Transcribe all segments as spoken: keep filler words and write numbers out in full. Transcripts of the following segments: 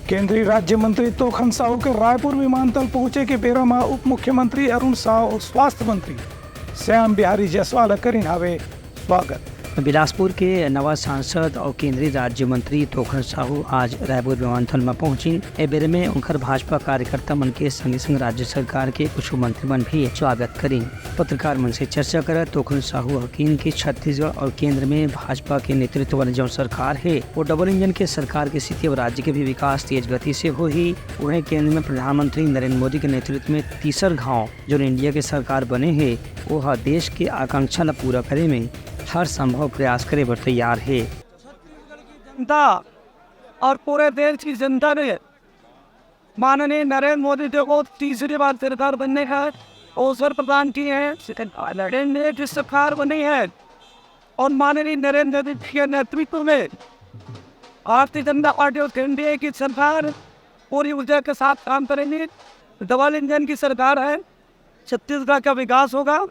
केंद्रीय राज्य मंत्री तोखन साहू के रायपुर विमानतल पहुंचे के बेरा म उप मुख्यमंत्री अरुण साव अउ स्वास्थ्य मंत्री श्याम बिहारी जायसवाल ह करिन हावे स्वागत। बिलासपुर के नवा सांसद अउ केंद्रीय राज्य मंत्री तोखन साहू आज रायपुर विमानतल म पहुंचिन। ए बेरे में उनकर भाजपा कार्यकर्ता मन के संगे संग राज्य सरकार के कुछ मंत्री मन भी स्वागत करिन। पत्रकार मन से चर्चा करत तोखन साहू ह किहिन कि छत्तीसगढ़ अउ केंद्र में भाजपा के नेतृत्व वाले जौन सरकार हे, वो डबल इंजन के सरकार के सेती अब राज्य के भी विकास तेज गति से होही। उहें केंद्र में प्रधानमंत्री नरेंद्र मोदी के नेतृत्व में तीसर घाव जौन इंडिया के सरकार बने हे, वो ह देश के आकांक्षा ल पूरा करे में हर संभव प्रयास करे बर तैयार हे। जनता और पूरे देश की जनता ने माननीय नरेंद्र मोदी जी को तीसरी बार सरकार बनने का अवसर प्रदान किए हैं। एनडीए की सरकार बनी है और माननीय नरेंद्र मोदी जी के नेतृत्व में भारतीय जनता पार्टी और एनडीए की सरकार पूरी ऊर्जा के साथ काम करेंगे। डबल इंजन की सरकार है, छत्तीसगढ़ का विकास होगा,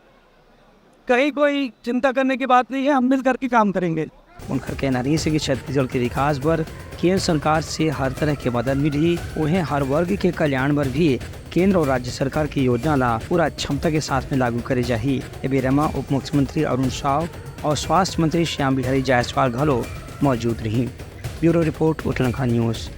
कहीं कोई चिंता करने की बात नहीं है, हम मिल करके काम करेंगे। उनकर कहना रहिस हे कि छत्तीसगढ़ के विकास बर केंद्र सरकार से हर तरह के मदद मिलही, उहें हर वर्ग के कल्याण बर भी केंद्र और राज्य सरकार की योजना ला पूरा क्षमता के साथ में लागू करे जाही। ए बेरा म उप मुख्यमंत्री अरुण साव और स्वास्थ्य मंत्री श्याम बिहारी जायसवाल घलो मौजूद रही। Bureau report, Uttarakhand news.